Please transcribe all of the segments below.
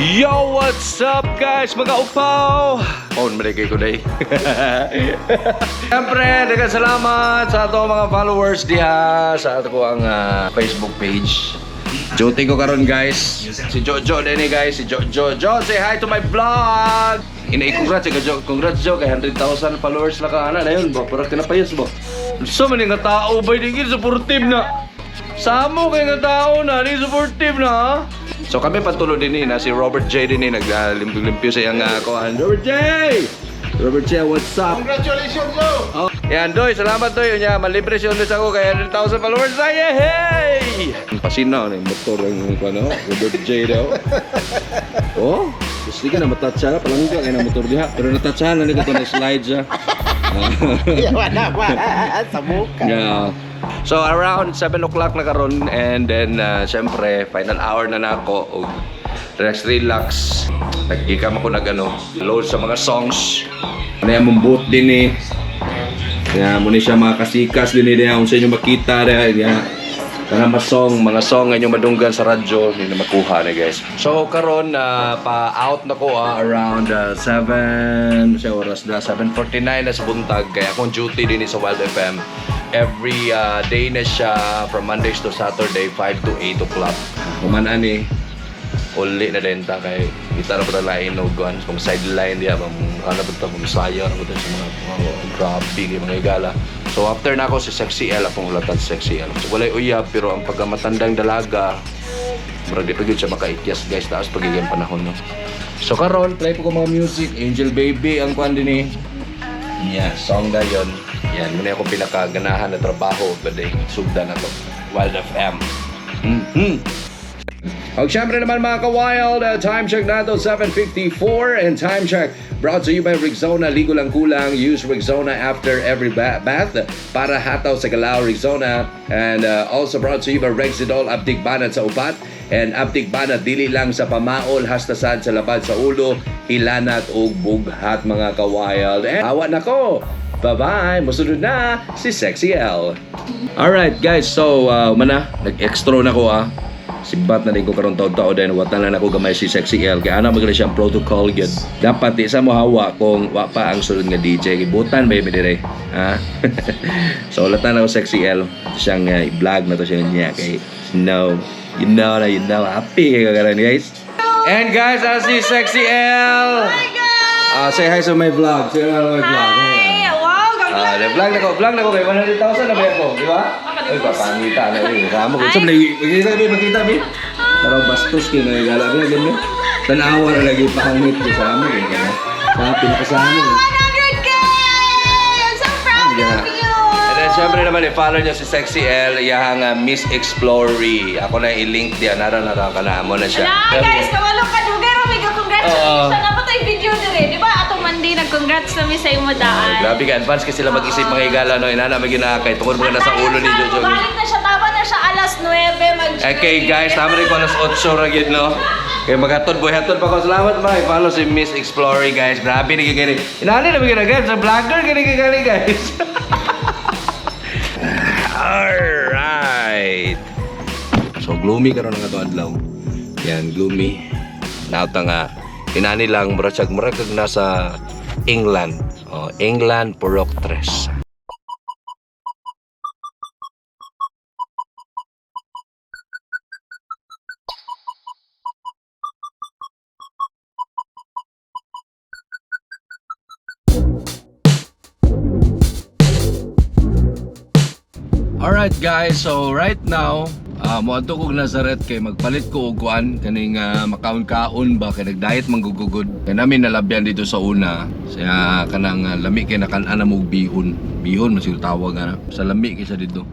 Yo, what's up, guys? Mga upaw! Phone mo ko day. Siyempre, daghang salamat sa ato mga followers diha sa ato ko ang Facebook page. Duty ko karon, guys. Si Jojo din eh, guys, si Jojo. Jo, say hi to my vlog. Inay, congrats kay Jo. Congrats, Jo, kay 100,000 followers na ka ana na yun ba? Parang kinapayas ba? So many nga tao ba di supportive na. Samo kay nga tao na, ni supportive na, ha? So kami patulo din eh, na si Robert J din eh, naglimpyo-limpyo sa iyang kuan. Robert J! Robert J, what's up? Congratulations, Joe! Oh. Yan, Doy, salamat, Doy. Unya, malibre si Ondes ako kay 100,000 followers na. Hey! Pasina na yung motor ng ano, Robert J daw. Oh, gusto ka na matatsa na, palangga kay na motor diha. Pero natatsa na nito na slide siya. Wala, wala. Sa buka. Yeah. So around 7 o'clock na karon and then syempre final hour na nako og relax relax. Nagkikam ako nag ano, load sa mga songs. Ano yung mong boot din eh. Kaya mo ni siya mga kasikas din eh diha kung sa inyo makita diha diha. Kana mas song, mga song nga inyo madunggan sa radyo, hindi na makuha na, guys. So karon na pa out na ko around 7 sa oras na 7:49 na sa buntag kay akong duty din eh sa Wild FM. Every day na siya from Mondays to Saturday 5 to 8 o'clock. Human ani uli na din ta kay kita na pa lain og kuan pang sideline diya pang ano ba ta pang sayo na ba ta sa mga grabe kay mga higala. So after na ako si Sexy L akong hulatan si Sexy L. So, walay uyab pero ang pagkamatandang dalaga murag di pa gyud siya makaityas, guys, taas pagiging panahon, no. So karon play po ko mga music Angel Baby ang kuan din eh. Yeah, song na yon. Yan, muna ako pinakaganahan na trabaho today. Sugda na to. Wild FM. Og syempre naman mga ka-wild, time check nato 7:54 and time check brought to you by Rexona. Ligo lang kulang. Use Rexona after every bath para hataw sa galaw, Rexona. And also brought to you by Rexidol, Abdik Banat sa upat. And Abdik Banat, dili lang sa pamaol, hastasad sa labad sa ulo, hilanat ug bughat mga ka-wild. And awa na ko! Bye-bye! Musunod na si Sexy L. Alright guys, so mana, nag-extra na ko ah. Sibat na din ko karon taon-taon din wata na nako gamay si Sexy L kay ana magani siyang protocol gyud. Dapat di sa mo hawa kung wa pa ang sulod nga DJ gibutan ba mi dire ha. So latan na ko Sexy L siyang i-vlog na to siya niya kay no you know na you know happy kayo karon, guys. And guys, as si Sexy L. Hi guys! Say hi sa my vlog. Say hi sa my vlog. Hi! Wow, Ah, gagla! vlog na ko kay 100,000 na ba ako, di ba? Ay, papangita na eh. Kamo ko. Sa makita mi, makita mi. Pero bastos kay na gala mi ganyan. Tanawa na lagi pangit ko sa amo eh. Sa pinakasamo. 100K! I'm so proud of you! And then syempre naman i-follow niyo si Sexy L, iyahang Miss Explory. Ako na i-link diyan, nara nara ka na mo na siya. Ala, guys, kawalo ka dugay ra mega congratulations. Oo. Dapat ay video dire, di ba? Atong Monday nag-congrats na mi sa imo Ay, daan. grabe ka, advance kasi sila mag-isip mga higala no, inana may ginakay tungod mga nasa ulo ni Jojo. Balik na siya, tama na siya alas 9 mag. Okay guys, tama rin ko alas 8 ra gyud no. Kay maghatod boy, hatod pa ko. Salamat ma. I-follow si Miss Exploring, guys. Grabe ni gani. Inani na gani guys, sa vlogger gani gani, guys. Alright. So gloomy karon ang ato adlaw. Yan, gloomy. Nauta nga inani lang murag siya murag kag nasa England. Oh, England Purok Tres. Alright guys, so right now, moadto kog Nazareth kay magpalit ko og kuan kaning makaon-kaon ba kay nag-diet man gugugod. Kay namin nalabyan dito sa una. Siya kanang lami kay nakan-an na mo og bihon. Bihon man siguro tawag ana. Sa lami kay siya dito.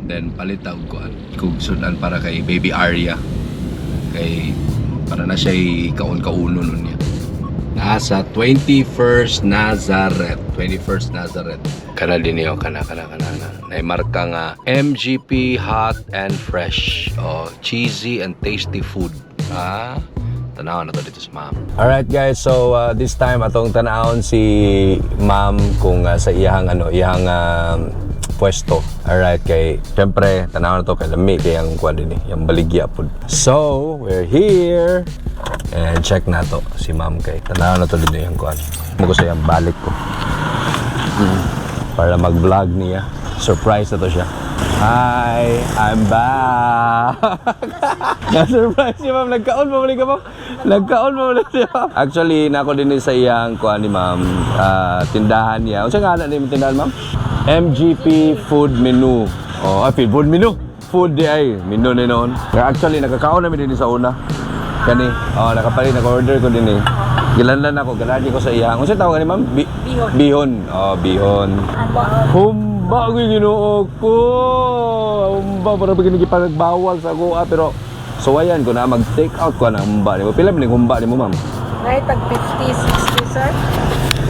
Then palit ta og kuan. Kog sudan para kay Baby Arya. Kay para na siya kaon-kauno nun niya. Nasa 21st Nazareth. 21st Nazareth. Kana din niyo, kana, kana, kana. Kana. Naimarka nga MGP Hot and Fresh. Oh, cheesy and tasty food. Ah, tanawan na to dito sa ma'am. Alright guys, so this time atong tanawon si ma'am kung sa iyang ano, iyang pwesto. Alright, kay syempre tanaw na to kay lami kay ang kuan din eh, yung baligya pud. So, we're here. And check na to si ma'am kay tanaw na to din yung kuan. Mo ko sa iyang balik ko. Para mag-vlog niya. Surprise na to siya. Hi, I'm back. Na-surprise siya, ma'am. Nagkaon pa ka, ma'am. Nagkaon pa ulit siya, ma'am. Actually, nako din sa iyang kuan ni ma'am, tindahan niya. Unsa nga ni tindahan, ma'am? MGP Food Menu. Oh, food menu. Food di ay menu ni noon. Actually, nakakaon namin din sa una. Kani, oh, nakapalit, naka-order ko din eh. Gilanlan ako, ganahan ko sa iyang. Unsa tawag ni ma'am? Bihon. Bihon. Oh, bihon. Humba ko yung Ginoo ko. Humba para pag panagbawal sa ako ah, pero so ayan ko na mag-take out ko na humba nimo. Pila man ning humba nimo, ma'am? Naay tag 50, 60, sir.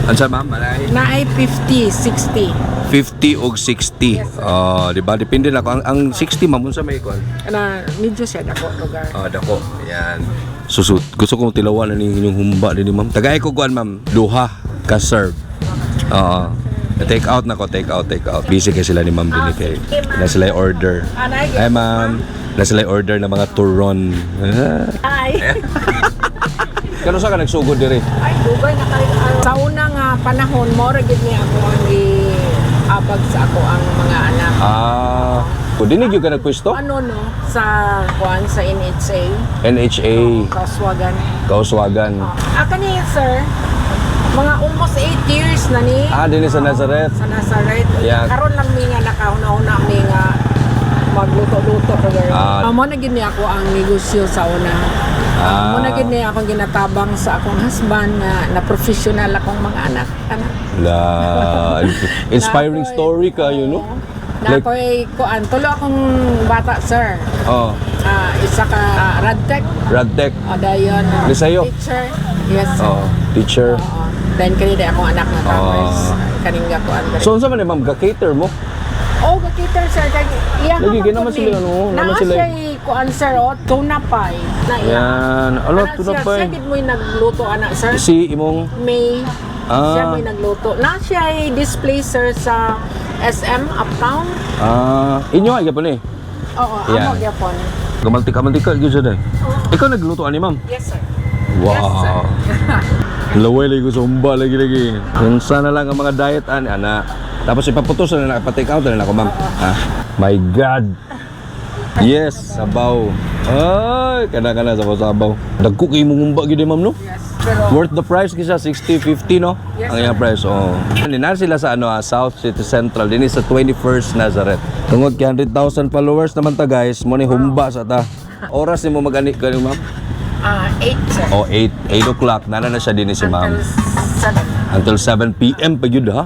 Unsa, ma'am? Malay. Naay 50, 60. 50 og 60. Yes, sir. Oh, di ba? Depende na ko ang 60, ma'am, unsa may kuan? Na medyo siya dako lugar. Oh, dako. Ayan. Susut, gusto kong tilawan na inyong humba din, ma'am. Tagay ko kuan, ma'am. Duha ka serve. Oo. Take out na ko, take out, take out. Busy kay sila ni ma'am din eh, kay na sila yung order. Ay, ma'am. Na sila yung order ng mga turon. Ay. Kano sa ka nagsugod diri? Ay, dugay na kayo. Sa una nga panahon, mo ra gid ni ako ang giabag sa ako ang mga anak. Ah, ko dinig yung ka nagpwesto? Ano no sa kuan sa NHA, NHA, Kauswagan. Kauswagan. Ah, kani sir, mga almost 8 years na ni. Ah, dinhi sa Nazareth. Sa Nazareth. Yeah. Karon lang mi nga nakahuna-huna mi nga magluto-luto ko girl. Ah. Mo na gid ni ako ang negosyo sa una. Ah. Mo na gid ni akong ginatabang sa akong husband nga na professional akong mga anak. Anak. La, inspiring Na ako'y- story kayo, no? Na Like- ako'y kuan tulo akong bata, sir. Oh, Ah, isa ka Radtech, Radtech. o dayon Lisayo. teacher. Yes, sir. Oh, teacher. Oo. Then kani day akong anak nga commerce. Kaning ga kuan diri. So unsa man ni ma'am ga-cater mo? Oh, ga-cater sir kay iya Lagi, kay naman sila, ano, naman Naa sila. siya kuan sir oh, tuna pie. Na iya. Yan. Ala, Ana tuna siya, pie. Siya gid mo'y nagluto ana sir. Si imong May Ah. siya mo'y nagluto. Na siya ay display sir sa SM Uptown. Inyo ay gyapon eh. Oo, Yeah. amo gyapon. Gamaltika-maltika gyud siya day. Ikaw nagluto ani, ma'am? Yes sir. Wow. Yes, sir. Laway lagi ko sumba lagi lagi. Kung sana lang ang mga diet ani ana. Tapos ipaputos na na pa-take out na lang ako, ma'am. Ah, my God. Yes, sabaw. Ay, kana kana sabaw sabaw. Dagko kay imong humba gyud eh, ma'am, no? Yes. Pero Worth the price kasi 60 50, no? Yes, ang iyang price, oh. Ninar sila sa ano, South City Central dinhi sa 21st Nazareth. Tungod kay 100,000 followers naman ta, guys, mo ni humba sa ta. Oras nimo magani kani, ma'am? 8 sir. Oh, 8 8 o'clock nana na siya dinhi si ma'am. Until 7. Until 7 PM pa gyud ha.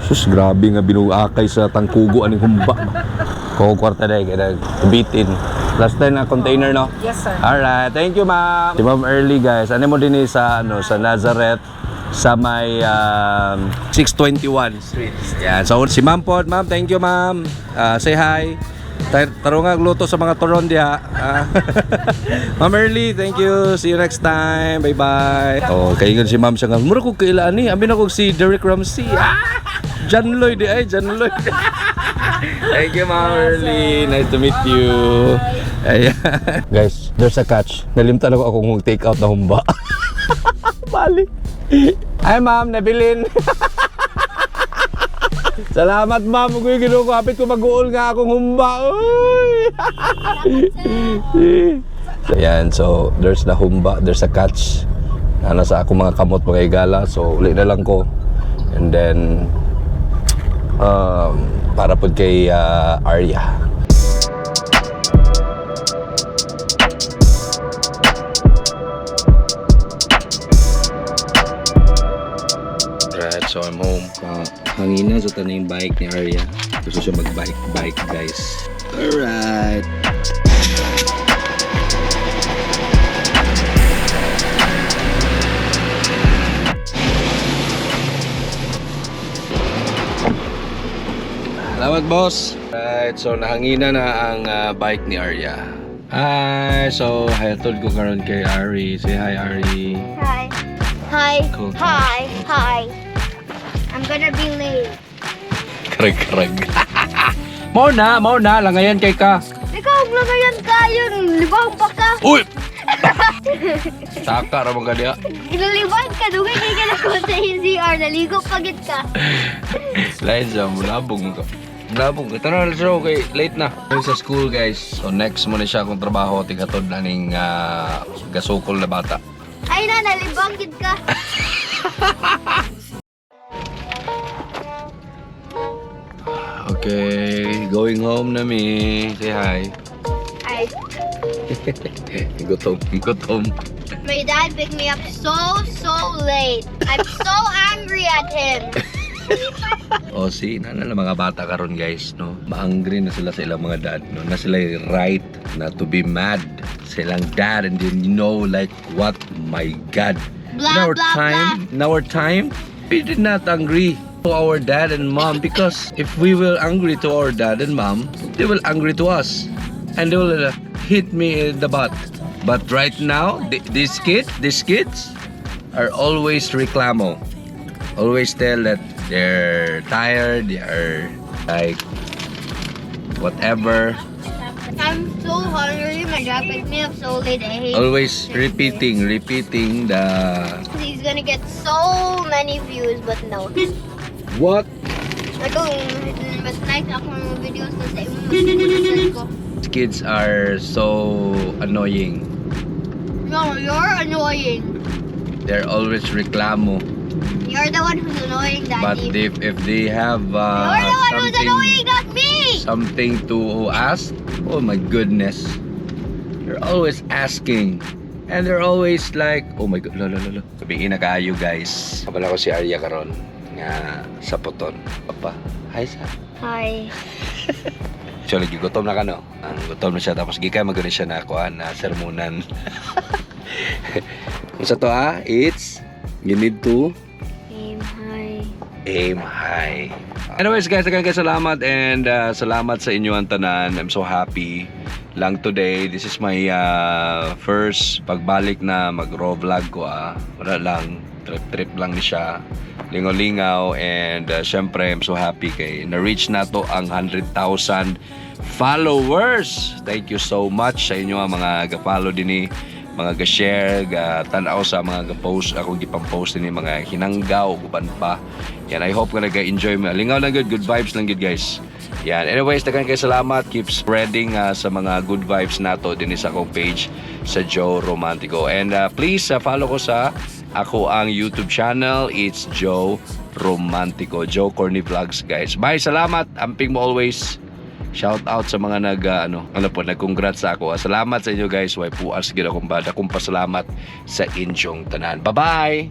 Sus, grabe nga binuakay sa tangkugo aning humba. Kung kwarta dahil kaya bitin. Last time na container, no? Yes sir. Alright, thank you, ma'am. Si Ma'am Early, guys. Ano mo din eh sa ano sa Nazareth sa may 621 Street. Yan. So si Ma'am po, ma'am, thank you, ma'am. Say hi. Taro nga luto sa mga turon diha. Ma'am Early, thank you. See you next time. Bye-bye. Oh, kay si ma'am siya nga. Mura ko kailaan ni. Abi na ko si Derek Ramsey. Ah! John Lloyd eh, ay, John Lloyd. Thank you, Ma'am Early. Nice to meet you. Ayan. Guys, there's a catch. Nalimtan ako akong take out na humba. Bali. Ay, ma'am, nabilin. Salamat, ma'am. Uy, ginoo ko. Hapit ko mag-uol nga akong humba. Uy! Ayan, so there's the humba, there's a catch. Na nasa akong mga kamot mga igala. So, uli na lang ko. And then, para po kay Arya. Right, so I'm home. Hangina sa taning bike ni Arya. Gusto siya mag-bike bike, guys. Alright. Salamat, boss. Right, so nahangina na ang bike ni Arya. Hi, so hayatod ko karon kay Ari. Say hi, Ari. Hi. Hi. Cool. Hi. Hi. I'm gonna be late. Karag-karag. Mao na, langayan kay ka. Ikaw, langayan kayo. Libang pa ka. Uy! Taka ra man ka diha. Ginalibang ka. Dugay kay ka na ko sa NCR. Naligo pagit ka. Lain sa mulabog ka. Mulabog. Ito na, let's go. Okay, late na. Ayun sa school, guys. So next mo na siya akong trabaho. Tigatod na ning gasukol na bata. Ay na, nalibang gid ka. Okay, going home na mi. Say hi. Ay, Gutom, gutom. my dad picked me up so, so late. I'm so angry at him. O see, nana na mga bata karon, guys, no? Maangry na sila sa ilang mga dad, no? Na sila yung right na to be mad sa ilang dad and then you know like what, my God. Blah, in our blah, time, in our time, we did not angry to our dad and mom because if we will angry to our dad and mom, they will angry to us and they will hit me in the butt. But right now, these kids are always reklamo. Always tell that they're tired, they are like whatever. I'm so hungry. My dad picked me up so late. I hate Always repeating, repeating the He's gonna get so many views, but no. What? Ako, mas nice ako mga videos na sa imong ko. Kids are so annoying. No, you're annoying. They're always reklamo. You're the one who's annoying, But Daddy. if they have You're the one who's something annoying, not me! something to ask, oh my goodness. They're always asking. And they're always like, oh my God, lo, lo, lo, lo. Sabihin na kayo, guys. Kabala ko si Arya karon nga sa puton. Papa, hi sa. Hi. Actually, gutom na ka, no? Ang gutom na siya. Tapos gikay magano siya na kuan na sermonan. Kung sa to ah, it's you need to Aim high. Aim high. Anyways guys, again guys, salamat and salamat sa inyo ang tanan. I'm so happy lang today. This is my first pagbalik na mag-raw vlog ko ah. Wala lang, trip-trip lang ni siya. Lingaw-lingaw and syempre I'm so happy kay na-reach na to ang 100,000 followers. Thank you so much sa inyo ang mga ga-follow din ni mga ga-share, ga-tanaw sa mga ga-post, ako gipang-post din mga hinanggaw, guban pa. Yan, I hope nga nag-enjoy mo. Lingaw lang good, good vibes lang good, guys. Yan. Anyways, daghan kay salamat. Keep spreading sa mga good vibes nato din sa akong page sa Joe Romantico. And please follow ko sa ako ang YouTube channel. It's Joe Romantico. Joe Corny Vlogs, guys. Bye, salamat. Amping mo always. Shout out sa mga nag ano, ano po, nag-congrats sa ako. Salamat sa inyo, guys. Way puas gid akong bada kung pasalamat sa inyong tanan. Bye-bye.